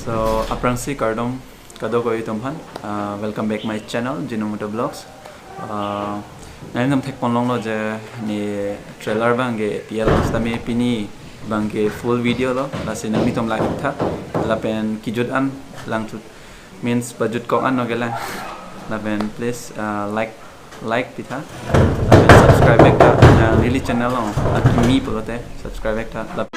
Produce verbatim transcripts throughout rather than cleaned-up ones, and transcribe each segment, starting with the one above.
So, aphrangsi kardom kadokave atum aphan. Uh, welcome back my channel, Jinu Moto Vlogs. Uh, nanglitum thekpon longlo je ne trailer abang ke P L sitame pini abang ke full video lo, lasi nanglitum like tha, lapen kejut an lang thu, means pajut kok an no kelang. Lapen please, uh, like, like pitha. Lapen subscribe back tha, uh, Lily channel lo, akimi pulote subscribe back tha. Lap-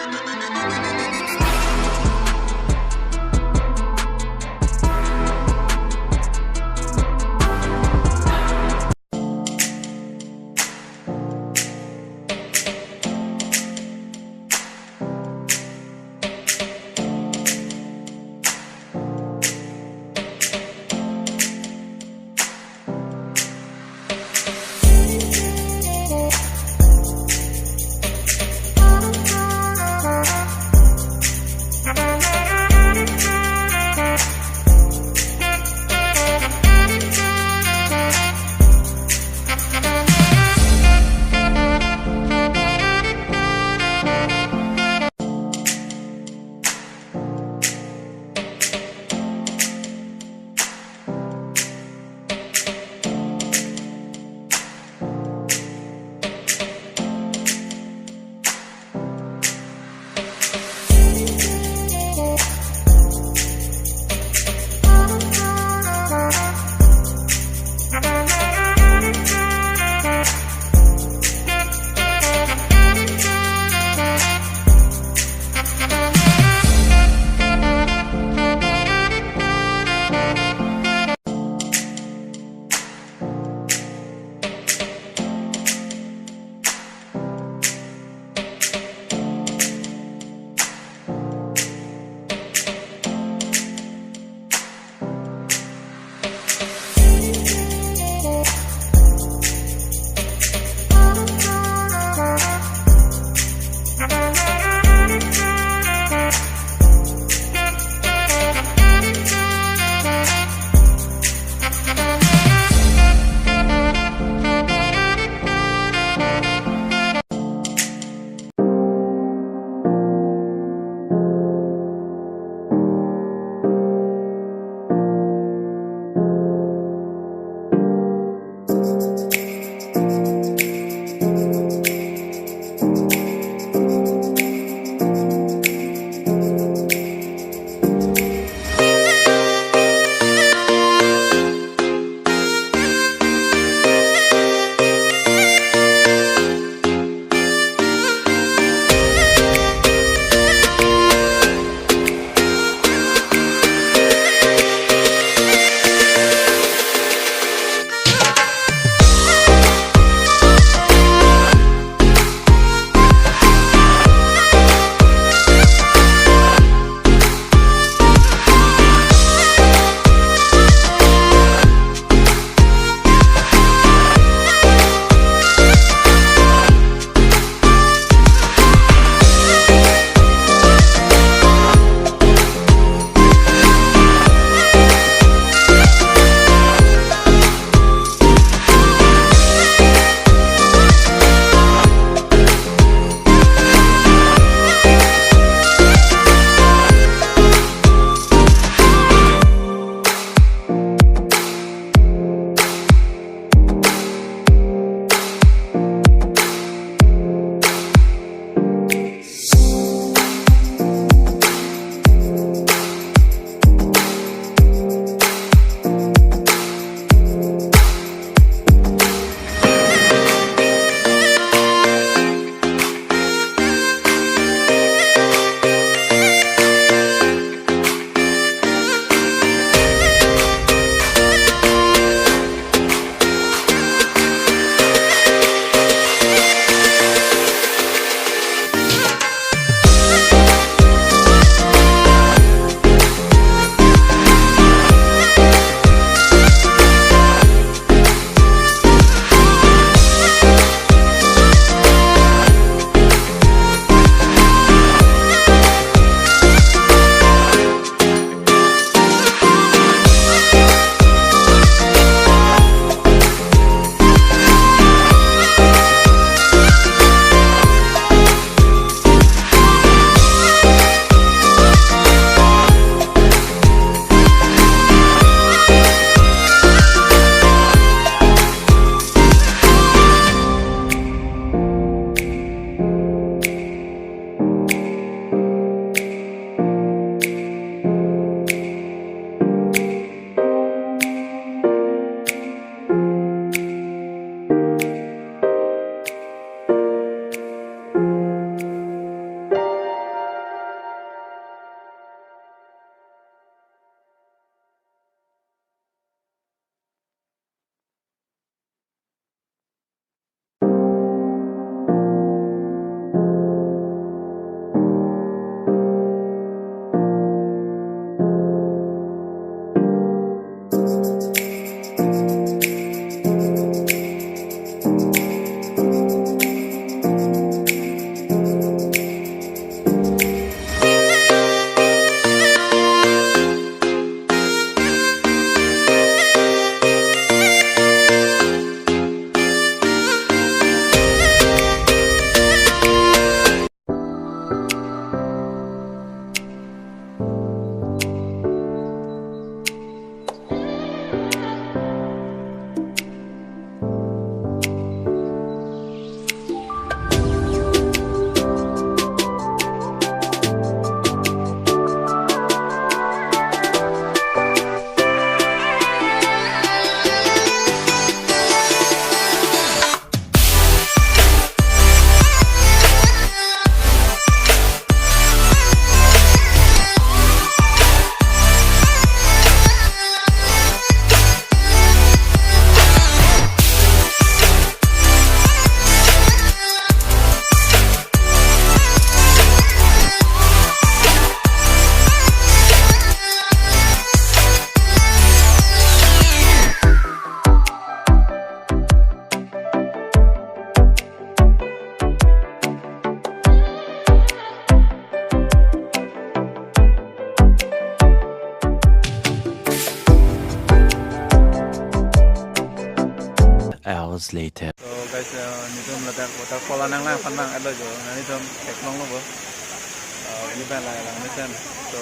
hours later. So guys, uh, nelitum ladak waterfall anang lang aphan nang alo jo, nanglitum theklonglo bo. Uh, ini abang lang lang mesen. So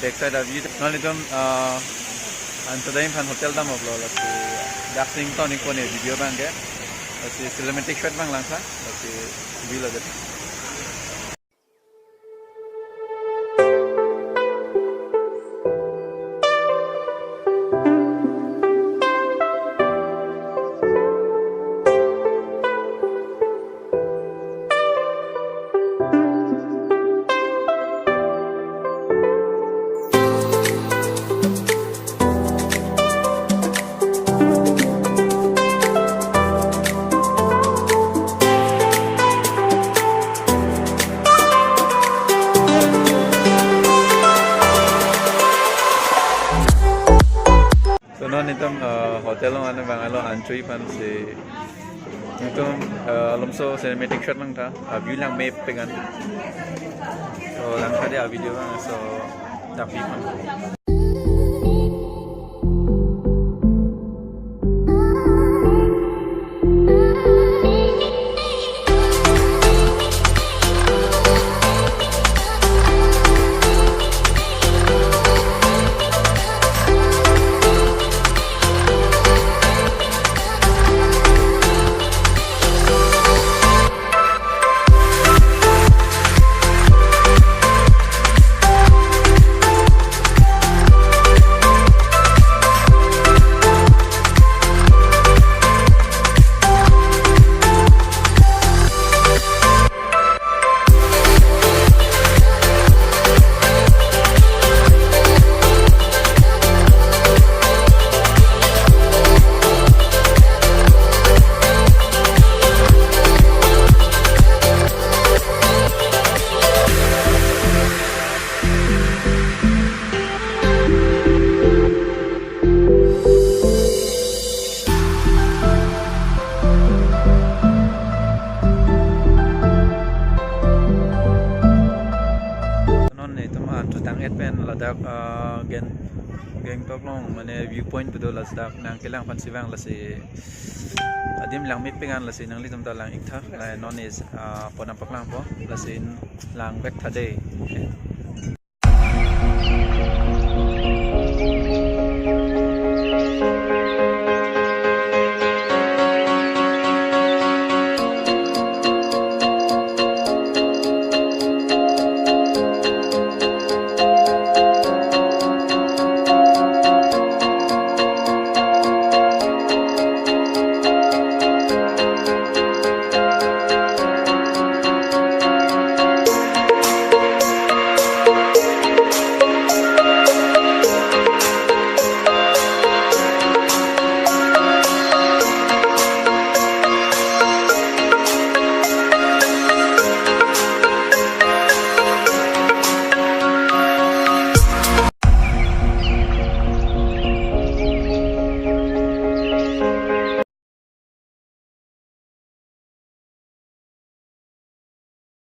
backside a view, nanglitum, uh, an today aphan hotel dam uplo, lasi dak sing ton ikone video abang ke. Lasi cinematic shot abang langtha, lasi view lo deh. So non itum, uh, hotel along ane abang alo entry aphan si itum, uh, alomso cinematic shot langtha, uh, view langmepik an. So langtha dei a video abang, so tapi aphan. Non itum an chutang et pen ladak, ah, Gen-, Gangtok along mane viewpoint pu do, ladak nangkelang aphan si vang, lasi adim langmepik an, lasi nanglitum ta lang iktha. La non is, ah, pon nangpaklangpo, lasi langvek tha dei.